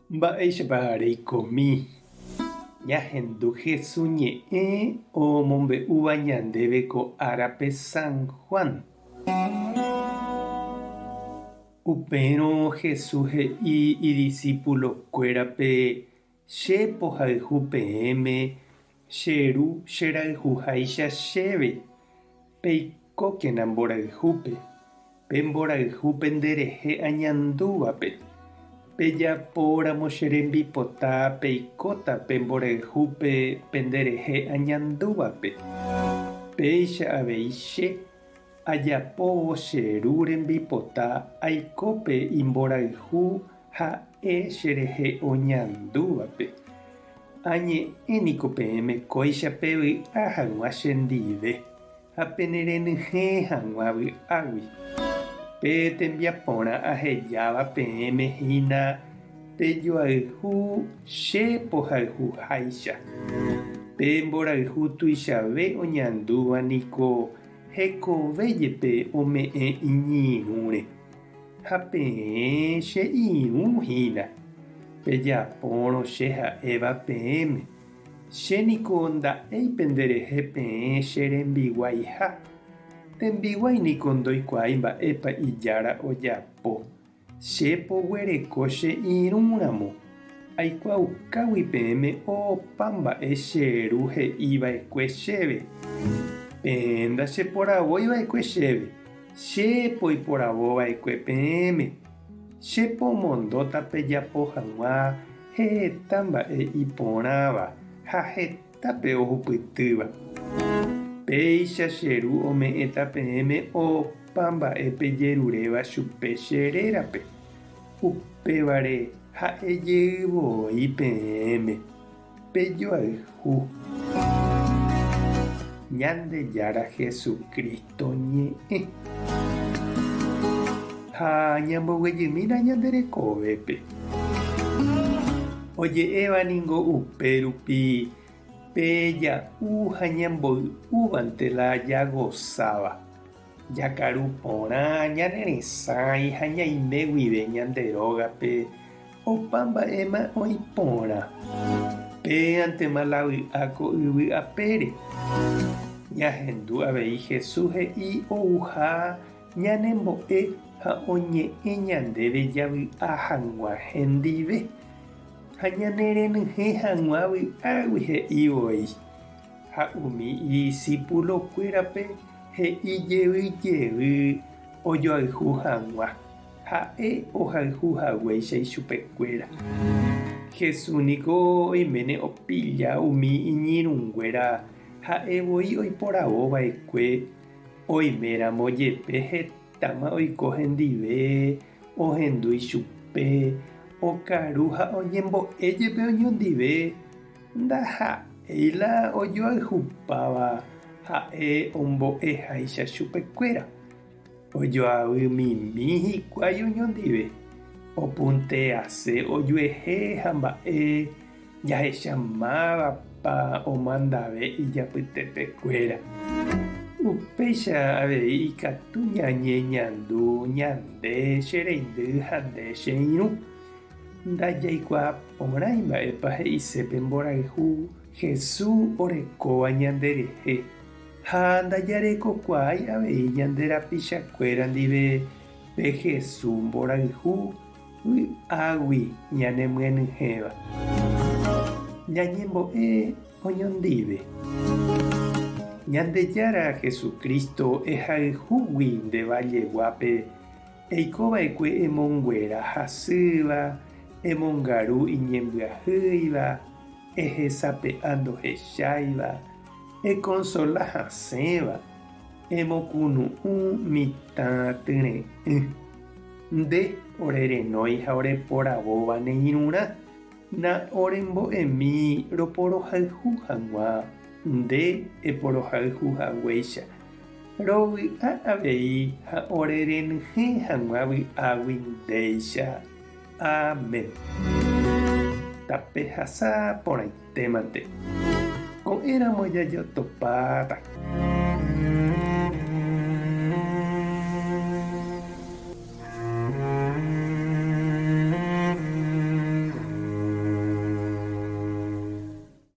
Mba'éichapa reikomi ñahendu Hesu ñe'ẽ omombe'úva ñandéve ko árape San Juan? Upérõ Hesu he'i idisípulokuérape, Che pohayhu peẽme, che Ru cherayhuháicha chéve, peikókena mborayhúpe. Pe mborayhu penderehe añandúvape. Pejapóramo che rembipota peikóta pe mborayhúpe penderehe añandúvape. Péicha avei che, ajapóvo che Ru rembipota aiko pe imborayhu ha'e cherehe oñandúvape. Añe'ẽ niko peẽme kóicha pevy'a hag̃ua chendive. Ha penerenyhẽ hag̃ua vy'águi. Pe tembiaporã ahejáva peẽme hína pejoayhu che pohayhuháicha. Pe mborayhu tuichave oñandúva niko hekove jepe ome'ẽ iñirũre. Ha peẽ che irũ hína, pejapórõ che ha'éva peẽme. Che niko nda'éi penderehe peẽ che rembiguaiha. Tembiguái niko ndoikuaái mba'épa ijára ojapo. Che poguereko che irũ ramo, aikuaaukágui peẽme opa mba'e che Ru he'i va'ekue chéve. Peẽ ndacheporavói va'ekue chéve, che poiporavo va'ekue peẽme. Che pomondóta pejapo hag̃ua heta mba'e iporãva ha hetápe ohupytýva. Péicha che Ru ome'ẽta peẽme opa mba'e pejeruréva chupe che rérape. Upévare ha'e jey voi peẽme, pejoayhu. Ñandejára Jesucristo ñe'ẽ. Ha ñamboguejymína ñande rekovépe. Oje'éva ningo upe rupi pe ja'u ha ñamboy'úvante la jagosáva. Jakaru porã ñane resãi ha ñaime guive ñande rógape opa mba'éma oĩ porã. Péantema la vy'a ko yvy apére. Ñahendu avei Jesús he'i ouha ñanembo'e ha oñe'ẽ ñandéve javy'a hag̃ua hendive. Ha ñanerenyhẽ hag̃ua vy'águi he'i voi. Ha umi idisipulokuérape he'i jey jey ojoayhu hag̃ua, ha'e ohayhu haguéicha ichupekuéra. Jesús niko oiméne opilla umi iñirũnguéra ha'e voi oiporavo va'ekue, oiméramo jepe hetáma oiko hendive, ohendu ichupe, okaru ha oñembo'e jepe oñondive. Ndaha'éi la ojoayhupáva ha'e ombo'eháicha chupekuéra. Ojoavy mimi hikuái oñondive, opuntease ojuehe ha mba'e jahecha mávapa omandave ijapytepekuéra. Upéicha avei ikatu ñañeñandu ñande che reindy ha nde che irũ. Ndajaikuaa porãi mba'épa he'ise pe mborayhu Jesús orekóva ñanderehe, ha ndajarekokuaái avei ñande rapichakuéra ndive pe Jesús mborayhu vy'águi ñanemyenyhẽva. Ñañembo'e oñondive. Ñandejára Jesucristo ehayhúgui nde valleguápe Eiko va'ekue emonguera hasýva, emongaru iñembyahýiva, ehesape'a ndohecháiva, ekonsola hasẽva, emokunu'ũ mitã tyre'ỹ. Nde ore renói ha oreporavóva ne irũrã, na orembo'emi roporohayhu hag̃ua nde eporohayhu haguéicha. Rovy'a avei ha ore renyhẽ hag̃ua vy'águi ndéicha. Amén. Tapehasa porãitémante. Ko'ẽramo jajotopáta.